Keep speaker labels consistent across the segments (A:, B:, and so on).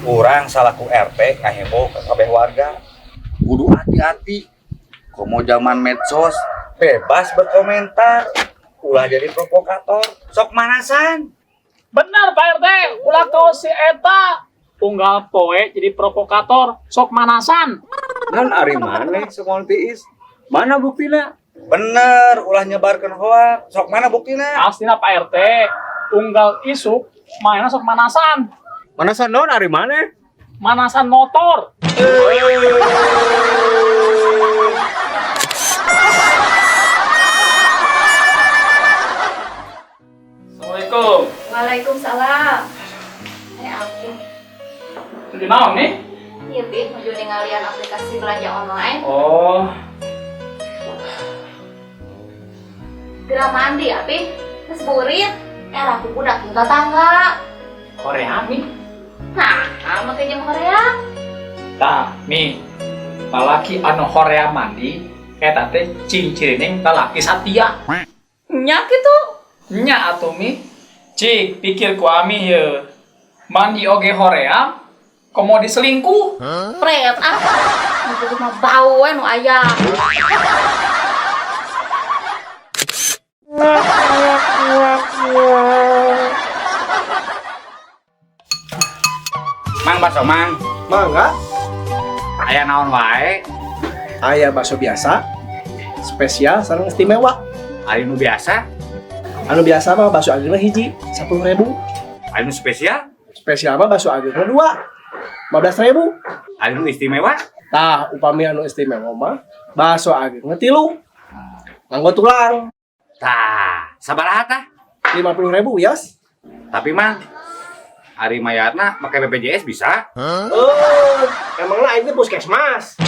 A: Urang salaku RT ngahimbau ka kabeh warga. Kudu hati-hati. Komo zaman medsos bebas berkomentar. Ulah jadi provokator. Sok manasan.
B: Benar Pak RT, ulah kau si eta. Unggal poe jadi provokator, sok manasan.
C: Nan ari maneh sok tiis. Mana buktina?
A: Bener, ulah nyebarkan hoak. Sok mana buktina?
B: Aslinya Pak RT, unggal isuk mainnya sok manasan.
C: Manasan naon ari maneh?
B: Manasan motor. Assalamualaikum.
D: Waalaikumsalam. Aku.
B: Jadi naon nih?
D: Iya, Bi, nuju ningalian aplikasi belanja online.
B: Oh,
D: Geura mandi, Abi. Terus burit. Era aku budak jeung tetangga.
B: Korea nih.
D: Nah, make jeung Korea.
B: Tah, nih. Lalaki anu horea mandi eta teh ciri-cirining lalaki satia.
D: Nya kitu.
B: Nya atuh mi. Cik, pikir ku ami ye. Mandi oge horea, komo diselingkuh.
D: Pret ah. Nu mah bau we nu aya.
A: Mang bakso mang.
E: Mangga,
A: Aya naon wae?
E: aya bakso biasa, spesial sareng istimewa.
A: Aya nu biasa,
E: Anu biasa mah bakso ageungna hiji, 10.000.
A: aya nu spesial,
E: Spesial mah bakso ageungna dua, 15.000.
A: aya nu istimewa.
E: Tah, upami anu istimewa mah bakso ageungna tilu. Nganggo tulang,
A: Tah, sabaraha tah?
E: 50.000 yos.
A: Tapi mang, ari mayarna make BPJS bisa?
E: Oh, emangnya aing teh puskesmas.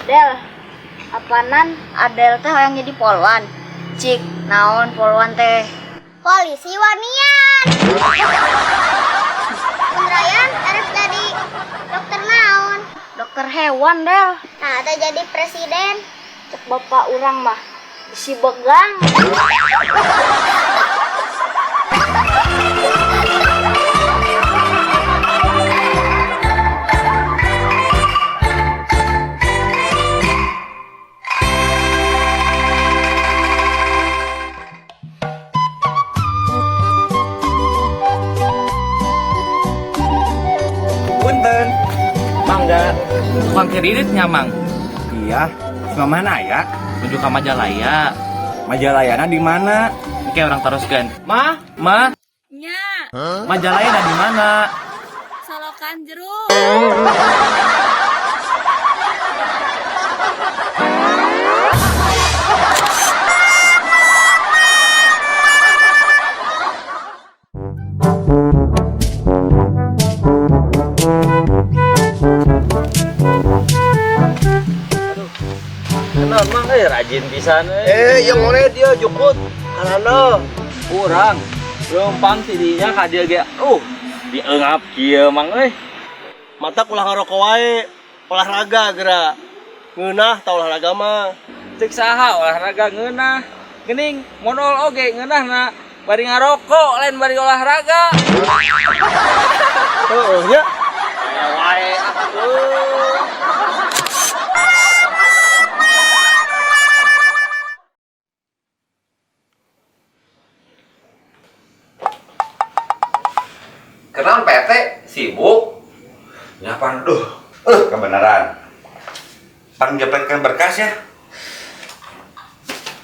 F: Del, apanan Adel teh hoyong jadi polwan. Cik, naon polwan teh?
G: Polisi wanian. Ryan harus jadi dokter naon.
F: Dokter hewan, Del.
G: Nah, ada jadi presiden.
F: Cek bapak urang mah bisi begang.
A: Punten.
H: Mangga, tukang kreditnya mang.
A: Iya, ke mana ya?
H: Menuju ke Majalaya.
A: Majalayana di mana?
H: Oke, orang teruskan. Ma, ma,
D: Nya,
H: Majalaya di mana?
D: solokan jeruk.
H: Kenal mang, rajin pisan.
E: Yang mana dia jukut? Karena
H: Kurang. Lempang tidinya ka dieu ge. Diengap kieu mang euy.
E: Mata ulah ngarokok wae, olahraga geura. Ngeunah ta olahraga mah.
H: Cek saha olahraga ngeunah. Geuning modol oge ngeunahna bari ngarokok lain bari olahraga.
E: Heeh nya.
H: Aya wae atuh.
A: Kenal PT sibuk. Nyapan duh. Kebenaran. Pangjepretkeun berkas ya.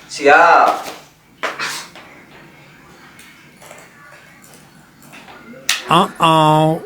H: Siap.
I: Uh-oh.